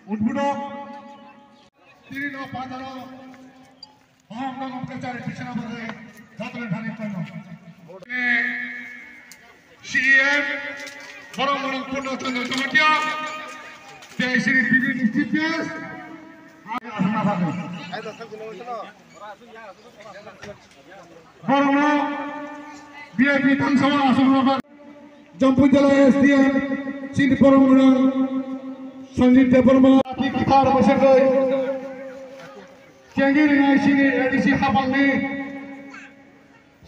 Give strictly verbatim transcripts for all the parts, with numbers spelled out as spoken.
Udbudok, tini no pantaro, mohok no gomke chari tisana bagwi, jatore thani kono. C E M, borok borok Purno Chandra Jamatia, J C D P B ni Chief Guest, asana bagwi. Borokno V I P thangsao aswk rwkha. Jampui jala S D M chini borok gwnang Sanjit Debbarma. Ati kwthar bwswkgwi chengwi rwnai chini A D C hapangni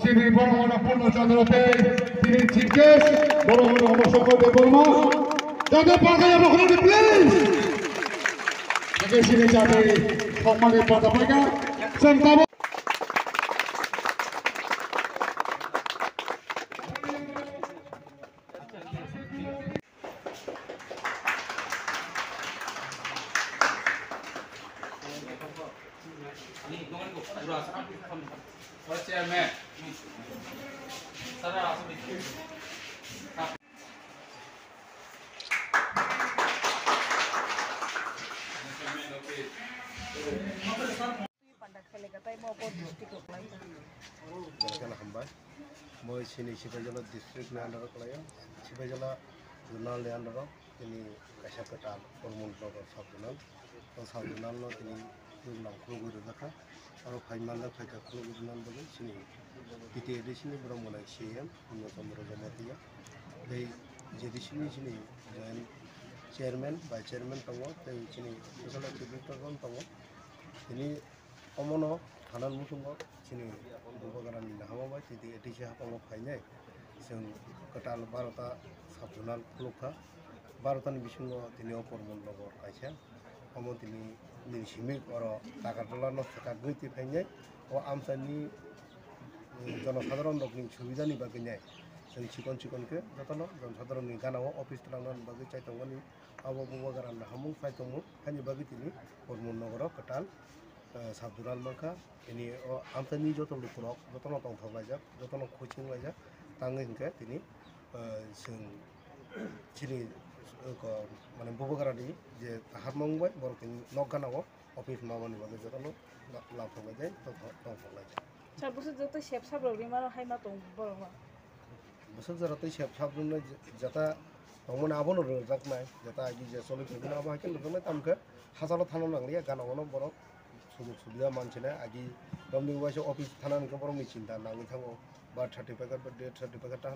chini borok gwnang Purno Chandra tei tini chief guest borok gwnang Homo Shankar Debbarma. Jate parkaya bokhorokni please. Jate chini jati thokmani parda paikha. Chwng tabuk Belai kheno hambai. Moi chini Sipaijala district ni under o kwlaio, Sipaijala zonal ni under o tini kaisa kwtal Kormon Nagar sub zonal. O sub zonal no tini tubunam khulugwi rwjakha. Aro phai manjak phaikha khulugwi rwnani bagwi chini T T A D C ni borok mwnai C E M Purno Chandra Jamatia. Tei J D C ni chini joint chairman, vice chairman tongo, tei chini social activist rok tongo. Tini omono thanani muchungo chini Bubagrani nahama bai tini A D C haphango phainai chwng kwtal barota sub zonal khulukha. Barotani bisingo tini o Kormon Nagar kaisa. Omo tini nini simi oro Agartala no swkagwi twi phainai. O amchaini, mm, jonosadharon rokni subidani bagwi nai. Chwng chikon chikon khe jotono jonosadharon ni gana o office twlangnani bagwi chai tongmani. Abo Bubagrani hamung chai tongmung haini bagwi tini Kormon Nagaro kwtal, eh, sub zonal mankha. Tini o amchaini joto lukurok jotono tongthok laijak, jotono coaching laijak, tangwi hinkhe tini, eh, chwng chini, eh, ko, mane Bubagrani je taharmung bai borok tini nok gana o office mamani bagwi jotono la-, lamthok laijak, tongthok, tongthok laijak. Sir, bwswk joto sep sap rok rimano hai ma tong borok ma? Bwswk jora tei sep sap rwmani jeta tongmani abono rwjaknai, jeta agi je choli phaiphino abo hai khe rwjaknai, tamo khe hachalo thangna nangliya, gana-o no borok sujok subiya mansinai, agi romni waisa office thanani khe borokni chinta nangwi thango, birth certificate ba death certificate ta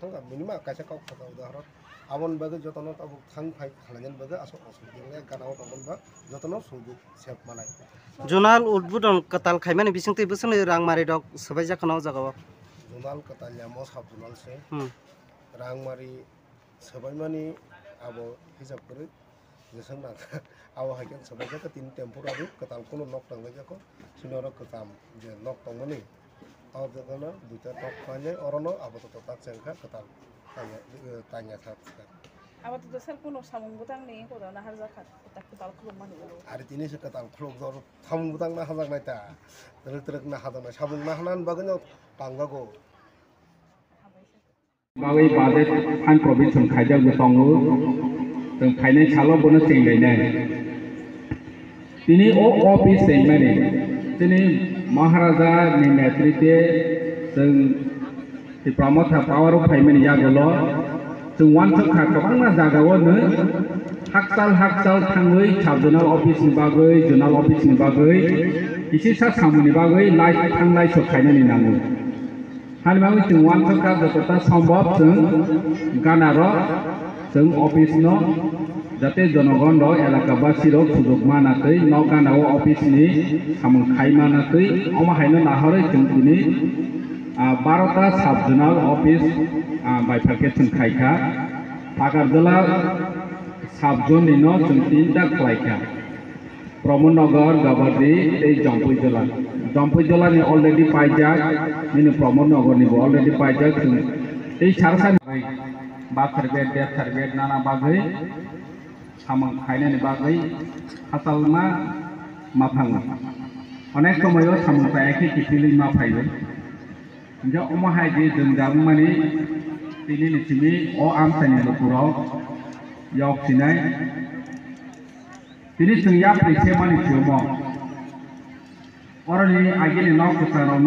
thangkha, minimum kaisa kok thangkha, udahoron aboni bagwi jotono tabuk thang phai khalainani bagwi aswk aswk gana-o tongmani ba jotono sujok sep manai. Zonal udbodon kwtal khaimani bisingtwi bwswkni rangmari rok swbaijak kheno o jagao. Zonal kwtal ya mo sub zonal se. Hmm. Rangmari swbaimani abo hisab kwrwi jeswk nangkha. Abo hai khe swbaijak khe tini temporary kwtal kunu nok tanglaijak kho. Chini oro kwcham je nok tongmani. O jagano duita nok painai orono apatot tak chengkha kwtal tanya, eh, tanya sak. Apatot sir kuno samung bwtang ni koda na harjak kha kwtal, kwtal khuluk mani ulo. Ari tini se kwtal khuluk jor samung bwtang na hajak nai ta. Twrwk twrwk na hajak nai samung na hanan bagwi no tangjago. Bagwi budget fund provision khaijak bo tongo. Tong phainai salo bono chenglainai. Tini o office tengmani, tini Maharaja ni netritwe chwng Tipra Motha power o phaimani yagulo chwng uansuk kha kwbangma jagao no hakchal hakchal thangwi sub zonal office ni bagwi, zonal office ni bagwi, kisisa samung ni bagwi lai thang lai sok khainani nango. Hani bagwi chwng uansukha jotota sombhob chwng gana rok chwng office no jate jonogon rok elaka basi rok sujok mana twi nok gana o office ni samung khai mana twi omo haino nahorwi chwng tini, ah, barota sub zonal office, ah, bai phalkhe chwng khaikha. Agartala sub zone ni no chwng tinta khlaikha. Pramod Nagar, Gabadi tei Jampui Jola. Jampui Jola ni already paijak, nini Pramod Nagar ni bo already paijak. Chwng tei sarsa ni bagwi, birth certificate, death certificate nana bagwi, samung khainani bagwi, hatalma maphango. Onek somoyo samung paiyakhe kiphilwi ma phaio. Hingke omo hai je jwngjal wngmani tini ni simi o amchaini lukurok yok sinai, Tini chwng yapri se mani chumo. Oroni agini nok kwchang rok